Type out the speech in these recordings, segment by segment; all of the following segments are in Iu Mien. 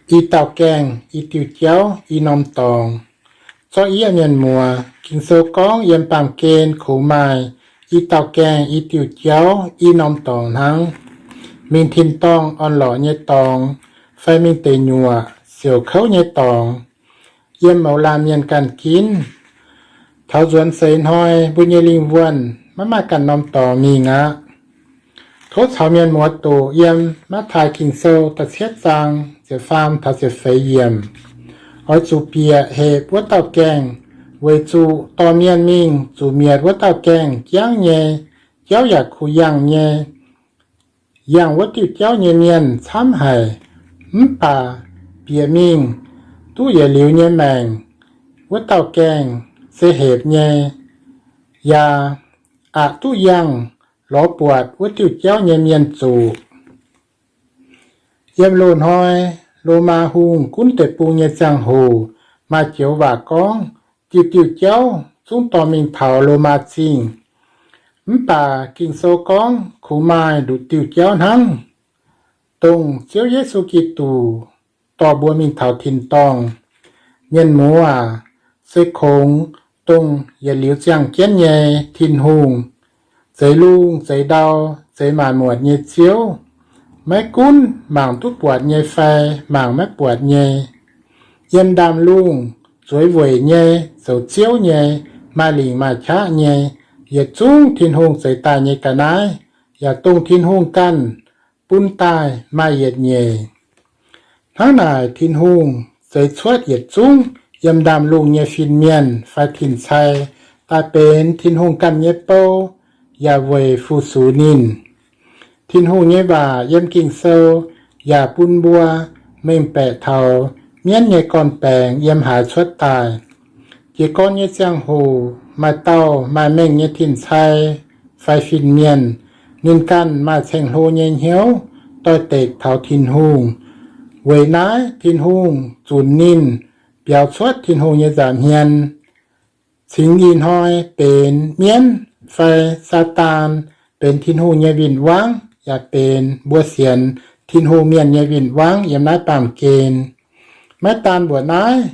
I dauh gaengh, i diuh jauv, i norm dorngx. Zorqv yie mienh muoz, Ging-Sou gorngv yiem baamh gen kungx maaih i dauh gaengh, i diuh jauv, i norm dorngx hnangv. Mingh tin-dorngh orn-lorqc nyei dorngx, fai mingh deic nyuoqc siouc kouv nyei dorngx. Yiem mouz laanh mienh ganh ginv, taux nzuonx seix hnoi mbuo nyei lingh wuonh maiv maaih ganh norm dorngx mingh aqv. Tov caux mienh muoz doqc yiem Matv^taai Ging-Sou da'cietv zaang ziepc faam taux ziepc feix yiemc. Oix zuqc bieqc hepc wuov dauh gaengh, weic zuqc dorh mienh mingh zuqc mietc wuov dauh gaengh jangv nyei, jauv yaac kuh yangh nyei. Yangh wuov diuh jauv nyei mienh camv haic, mv baac bieqc mingh duqv yietc liuz nyei maengc wuov dauh gaengh se hepc nyei, yaac aqc duqv yangh lorz buatc wuov diuh jauv nyei mienh zuqc. Yiem loz-hnoi Lomaa Hungh gunv deic-bung nyei ziangh hoc maaih joux waac gorngv diuh diuh jauv zungv dorh mingh taux Lomaa Zingh. Mv baac Ging-Sou gorngv kungx maaih nduqc diuh jauv hnangv, dongh Ziouv Yesu Giduc dorh mbuo mingh taux tin-dorngh. Mienh muoz aac, se kungx dongh yietc liuz ziangh jienv nyei Tin-Hungh, zeix lungh zeix ndau, zeix maanc muotc nyei Ziouv, maiv gunv mangc duqv buatc nyei fai mangc maiv buatc nyei, yiem ndaamv-lungh zueiz weic nyei, zoux ziouv nyei, maaih lingc maaih qaqv nyei, yietc zungv Tin-Hungh zeix daaih nyei ga'naaiv, yaac dongh Tin-Hungh ganh bun daaih maaih yietc nyeic. Hnangv naaic, Tin-Hungh zeix cuotv yietc zungv yiem ndaamv-lungh nyei fin-mienh fai tin-cai daaih benx Tin-Hungh ganh nyei bou, yaac weic fu-sux ninh. Tin-Hungh nyei waac yiem Ging-Sou yaac bun mbuo mengh baeqc taux mienv nyei gorn-baengx yiem haaix cuotv daaih. Jiez gorn nyei ziangh hoc maaih dauh maaih mengh nyei tin-cai fai fin-mienh, ninh ganh maaih ceng-hlo nyei hnyouv doix-dekc taux Tin-Hungh. Weic naaiv Tin-Hungh zunc ninh biaux cuotv Tin-Hungh nyei nza'hmien, cingx ih hnoi benx mienv fai Saadaan, benx Tin-Hungh nyei win-wangv, yaac benx mbuo sienx Tin-Hungh mienh nyei win-wangv yiem naaiv baamh gen. Maiv daan mbuoqc naaiv,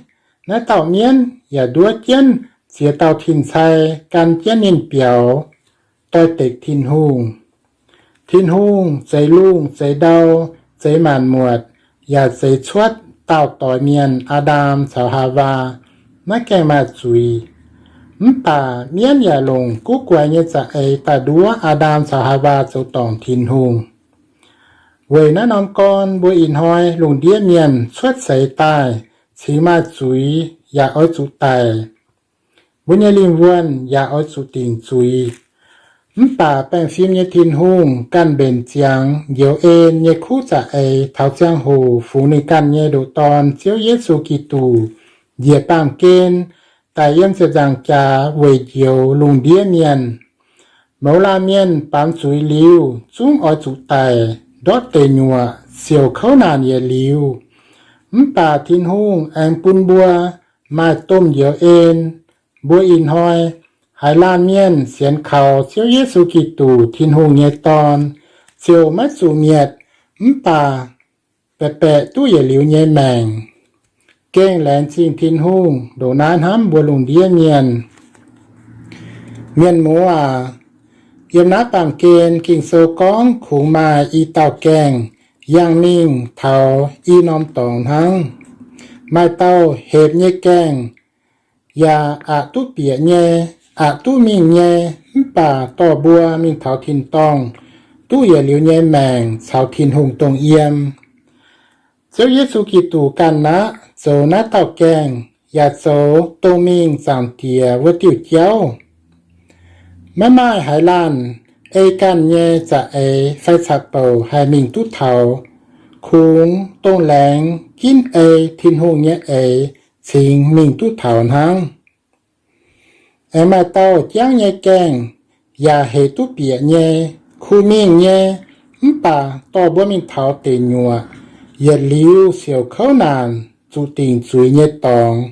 naaiv dauh mienv yaac nduov jienv ziex dauh tin-cai gan jienv ninh biaux, doix-dekc Tin-Hungh. Tin-Hungh zeix lungh zeix ndau, zeix maanc muotc, yaac zeix cuotv daauh doix mienh, Aa^ndam caux Haawaa, maiv gaengh maaih zuiz. Mv baac mienv yaac longc guv guaix nyei za'eix daaih nduov Aa^ndam caux Haawaa zoux dorngc Tin-Hungh. Weic naaiv norm gorn mbuo ih hnoi lungh ndiev mienh cuotv seix daaih cingx maaih zuiz yaac oix zuqc daic. Mbuo nyei lingh wuonh yaac oix zuqc dingc zuiz. Mv baac baengh fim nyei Tin-Hungh ganh mbenc ziangx njoux en nyei kuv za'eix taux ziangh hoc fungx ninh ganh nyei ndoqc Dorn, Ziouv Yesu Giduc, njiec baamh gen daic yiem ziepc nzaangc jaax weic njoux lungh ndiev mienh. Mouz laanh mienh baamz zuiz liuz zungv oix zuqc daic, ndortv deic nyuoqc, siouc kouv naanc yietc liuz. Mv baac Tin-Hungh aengx bun mbuo maaih domh njoux en. Mbuo ih hnoi haaix laanh mienh sienx kaux Ziouv Yesu Giduc, Tin-Hungh nyei Dorn, ziouc maiv zuqc mietc, mv baac baeqc baeqc duqv yietc liuz nyei maengc. Gengh laengz zingh Tin-Hungh ndongc naaiv hnamv mbuo lungh ndiev mienh. Mienh muoz aac, yiem naaiv baamh gen Ging-Sou gorngv kungx maaih i dauh gaengh yangh mingh taux i norm dorngx hnangv. Maaih dauh hepc nyei gaengh, yaac aqc duqv bieqc nyei, aqc duqv mingh nyei, mv baac dorh mbuo mingh taux tin-dorngh duqv yietc liuz nyei maengc caux Tin-Hungh dongh yiem. Ziouv Yesu Giduc ganh aqv zoux naaiv dauh gaengh, yaac zoux dongh mingh Zaangc Diex wuov diuh jauv. Maiv maaih haaix laanh ei ganh nyei za'eix fai caqv-bouc haih mingh duqv taux. Kungx dongh laengz ginv ei Tin-Hungh nyei eix cingx mingh duqv taux hnangv. Aengx maaih dauh jangv nyei gaengh, yaac hec duqv bieqc nyei, kuh mingh nyei, mv baac dorh mbuo mingh taux deic nyuoqc, yietc liuz siouc kouv naanc, zuqc dingc zuiz nyei dorngx.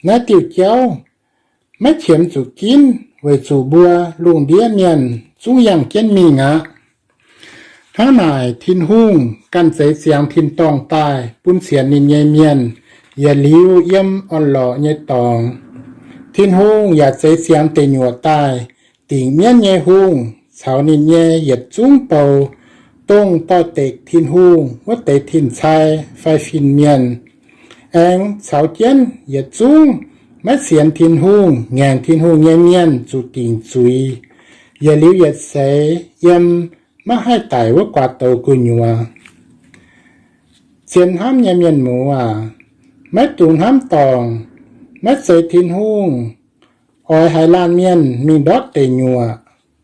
Naaiv diuh jauv maiv qiemx zuqc ginv weic zuqc mbuo lungh ndiev mienh zungv yangh jienv mingh aqv. Hnangv naaic, Tin-Hungh ganh zeix ziangx tin-dorngh daaih bun sienx ninh nyei mienh yietc liuz yiem orn-lorqc nyei dorngx. Tin-Hungh yaac zeix ziangx deic nyuoqc daaih dingc mienv nyei hungh caux ninh nyei yietc zungv bou, dongh doix-dekc Tin-Hungh wuov deix tin-cai fai fin-mienh. Aengx caux jienv yietc zungv maiv sienx Tin-Hungh, ngaengc Tin-Hungh nyei mienh zuqc dingc zuiz, yietc liuz yietc seix yiem maiv haih daic wuov guaax douz gu'nyuoz. Zien hnamv nyei mienh muoz aac, maiv dungx hnamv dorngc, maiv zeiz Tin-Hungh oix haaix laanh mienh mingh ndortv deic nyuoqc.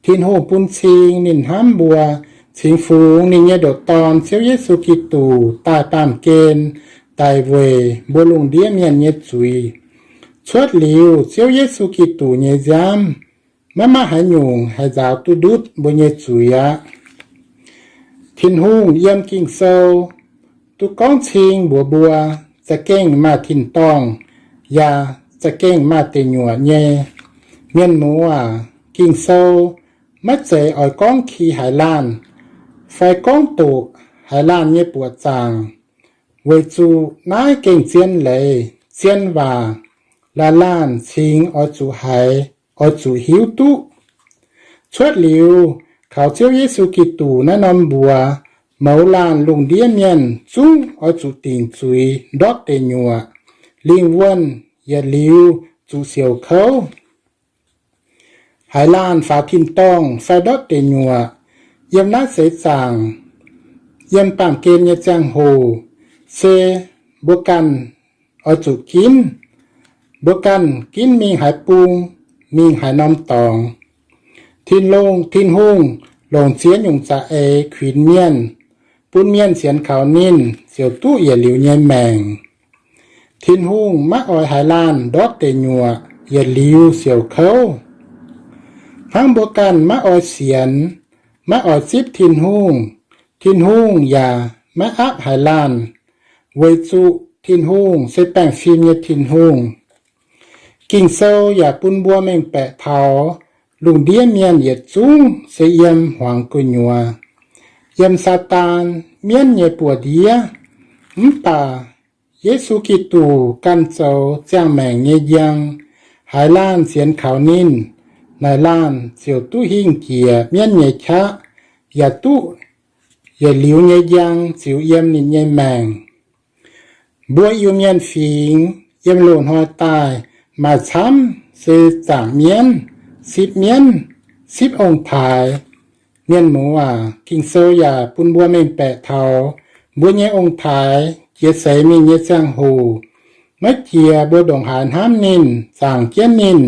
Tin-Hungh bun cing ninh hnamv mbuo, cingx fungx ninh nyei ndoqc Dorn, Ziouv Yesu Giduc, daaih baamh gen daic weic mbuo lungh ndiev mienh nyei zuiz. Cuotv liuz Ziouv Yesu Giduc nyei nziaamv, maiv maaih haaix nyungc haih nzaaux duqv ndutv mbuo nyei zuiz aqv. Tin-Hungh yiem Ging-Sou duqv gorngv cing mbuox mbuo, za'gengh maaih tin-dorngh yaac za'gengh maaih deic nyuoqc nyei. Mienh muoz aac, Ging-Sou maiv zeiz oix gorngv ki haaix laanh fai gorngv doqc haaix laanh nyei buoqc zaangc, weic zuqc naaiv gengh zien leiz, zien waac, laanh laanh cingx oix zuqc haiz, oix zuqc hiuv duqv. Cuotv liuz kaux Ziouv Yesu Giduc naaiv norm mbuox, mouz laanh lungh ndiev mienh zungv oix zuqc dingc zuiz ndortv deic nyuoqc, lingh wuonh yietc liuz zuqc siouc kouv. Haaix laanh faaux tin-dorngh fai ndortv deic nyuoqc yiem naaiv seix zaangc, yiem baamh gen nyei ziangh hoc, se mbuo ganh oix zuqc ginv. Mbuo ganh ginv mingh haaix bung, mingh haaix norm dorngx. Tin-Hungh, Tin-Hungh longc ziex nyungc za'eix kuinx mienh, bun mienh sienx kaux ninh ziouc duqv yietc liuz nyei maengc. Tin-Hungh maiv oix haaix laanh ndortv deic nyuoqc yietc liuz siouc kouv. Hnangv mbuo ganh maiv oix sienx, maiv oix zipv Tin-Hungh, Tin-Hungh yaac maiv aapv haaix laanh, weic zuqc Tin-Hungh se baengh fim nyei Tin-Hungh. Ging-Sou yaac bun mbuo mengh baeqc taux lungh ndiev mienh yietc zungv se yiem hmuangx gu'nyuoz, yiem Saadaan mienv nyei buoz-ndiev. Mv baac Yesu Giduc ganh zoux ziangh maengc nyei njang. Haaix laanh sienx kaux ninh, naaic laanh ziouc duqv hingh jiex mienv nyei qaqv, yaac duqv yietc liuz nyei njang ziux yiem ninh nyei maengc. Mbuo Iu-Mienh fingx yiem loz-hnoi daaih maaih camv se zaangc mienv, sipv mienv, sipv ong-taaix. Mienh muoz aac, Ging-Sou yaac bun mbuo mengh baeqc taux mbuo nyei ong-taaix jiex seix mingh nyei ziangh hoc, maiv jiex mbuo ndongc haaix hnamv ninh, zaangc jienv ninh,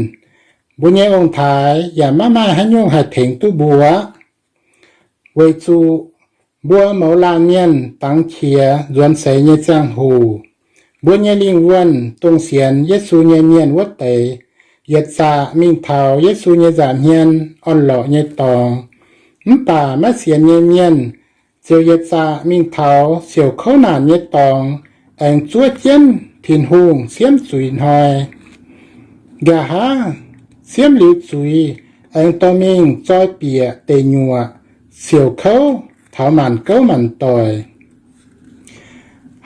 mbuo nyei ong-taaix yaac maiv maaih haaix nyungc haih tengx duqv mbuo. Weic zuqc mbuo mouz laanh mienh dangx qiex nzuonx seix nyei ziangh hoc, mbuo nyei lingh wuonh, dongh sienx Yesu nyei mienh wuov deix, yietc zaqc mingh taux Yesu nyei nza'hmien orn-lorqc nyei dorngx. Mv baac maiv sienx nyei mienh ziouc yietc zaqc mingh taux siouc kouv naanc nyei dorngx, aengx zuov jienv Tin-Hungh siemv zuiz hnoi. Nqa'haav siemv liuz zuiz, aengx dorh mingh zoi bieqc deic nyuoqc, siouc kouv taux maanc gouv maanc doic.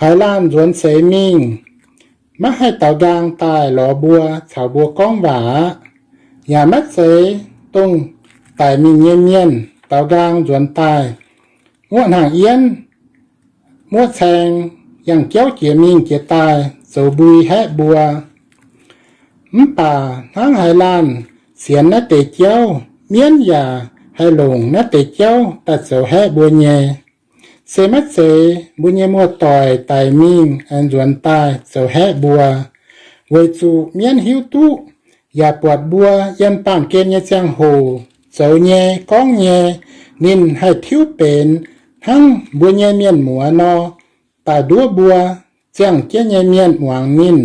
Haaix laanh nzuonx seix mingh, maiv haih daaux nqaang daaih lorz mbuo caux mbuo gorngv waac aqv. Yaac maiv zeiz dongh daic mingh nyei mienh daaux nqaang nzuonx daaih, muoqv hnaangx-ienv, muoqv caeng, yangh jauv jiex mingh jiex daaih zoux mbui haeqv mbuo. Mv baac hnangv haaix laanh sienx naaiv deix jauv, mienv yaac haih longc naaiv deix jauv daaih zoux haeqv mbuo nyei. Se maiv zeiz mbuo nyei muoz-doic daic mingh aengx nzuonx daaih zoux haeqv mbuo, weic zuqc mienv hiuv duqv yaac buatc mbuo yiem baamh gen nyei ziangh hoc zoux nyei, gorngv nyei, ninh haih tiuv benx hnangv mbuo nyei mienh muoz nor, daaih nduov mbuo. Ziangh jienv nyei mienh muangx ninh,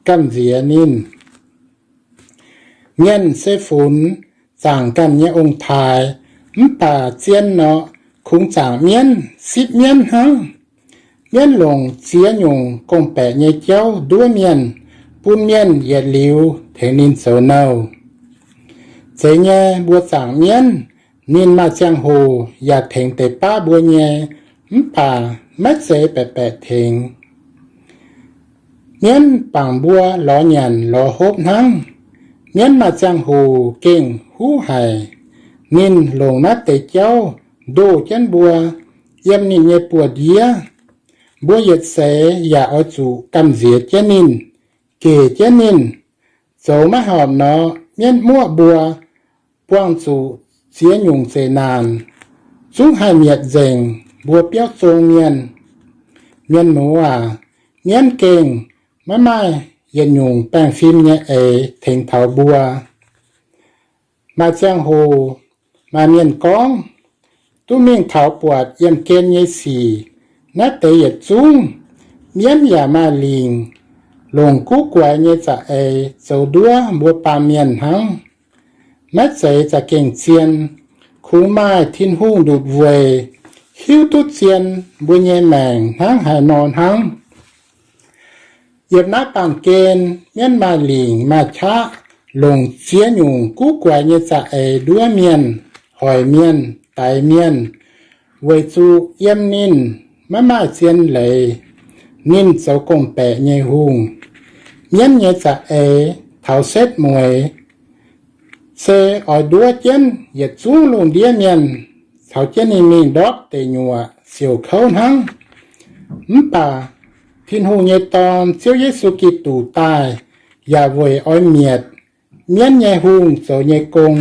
gamh nziex ninh. Mienh se funx zaangc ganh nyei ong-taaix, mv baac zien nor, kungx zaangc mienv, sipv mienv hnangv. Mienv longc ziex nyungc gorngv-baeqc nyei jauv nduov mienh, bun mienh yietc liuz tengx ninh zoux nouh. Zeiz nyei, mbuo zaangc mienv Ninh maaih ziangh hoc yaac tengx deix baav mbuo nyei, mv baac maiv zeiz baeqc baeqc tengx. Mienv bangc mbuo lorz nyanc lorz hopv hnangv. Mienv maaih ziangh hoc gengh huv haic. Ninh longc naaiv deix jauv ndoh jienv mbuo, yiem ninh nyei buoz-ndiev. Mbuo yietc seix yaac oix zuqc gamh nziex jienv ninh, gec jienv ninh. Zoux maiv horpc nor, mienv muoqv mbuo buangh zuqc ziex nyungc zeqc naanc, zungv haih mietc nzengc mbuo biauv zong mienh. Mienh muoz aac, mienv gengh maiv maaih yietc nyungc baengh fim nyei eix tengx taux mbuo. Maaih ziangh hoc maaih mienh gorngv, duqv mingh taux buatc yiemh gen nyei sic, naaiv deix yietc zungv mienv yaac maaih lingc, longc guv guaix nyei za'eix zoux nduov mbuo baamh mienh hnangv. Maiv zeiz za'gengh zien. Kungx maaih Tin-Hungh ndutc weic hiuv duqv zien mbuo nyei maengc hnangv haaix nor hnangv. Yiem naaiv baamh gen mienv maaih lingc maaih qaqv, longc ziex nyungc guv guaix nyei za'eix nduov mienh, hoic mienh, daix mienh, weic zuqc yiem ninh maiv maaih zien leiz. Ninh zoux gorngv-baeqc nyei hungh. Mienv nyei za'eix taux setv mueiz se oix nduov jienv yietc zungv lungh ndiev mienh, caux jienv ninh mingh ndortv deic nyuoqc siouc kouv hnangv. Mv baac Tin-Hungh nyei Dorn, Ziouv Yesu Giduc, daaih yaac weic oix mietc mienv nyei hungh zoux nyei gong.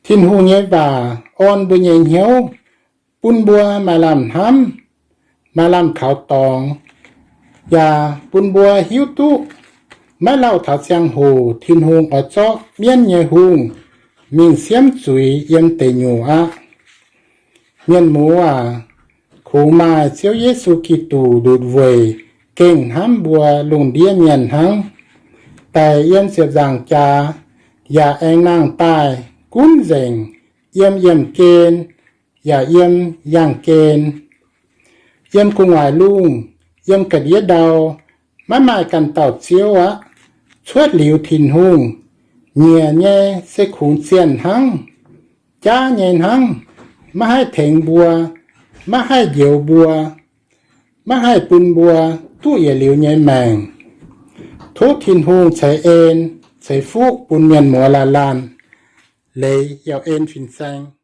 Tin-Hungh nyei waac orn mbuo nyei hnyouv, bun mbuo maaih lamh hnamv, maaih lamh kaux dorngx, yaac bun mbuo hiuv duqv maiv lauh taux ziangh hoc Tin-Hungh oix zorqv mienv nyei hungh mingh siemv zuiz yiem deic nyuoqc aqv. Mienh muoz aac, kungx maaih Ziouv Yesu Giduc ndutc weic gengh hnamv mbuo lungh ndiev mienh hnangv, daic yiem ziepc nzaangc jaax, yaac aengx nangh daaih gunv nzengc, yiem yiemh gen yaac yiem yaangh gen, yiem gu'nguaaic lungh, yiem ga'ndiev ndau, maiv maaih ganh dauh Ziouv aqv. Cuotv liuz Tin-Hungh, nyiec nyei se kungx zienh hnangv, jaav nyei hnangv, maiv haih tengx mbuo, maiv haih njoux mbuo, maiv haih bun mbuo duqv yietc liuz nyei maengc. Tov Tin-Hungh ceix en ceix fuqv bun mienh muoz laanh laanh. Leiz Yauh En fin-saeng.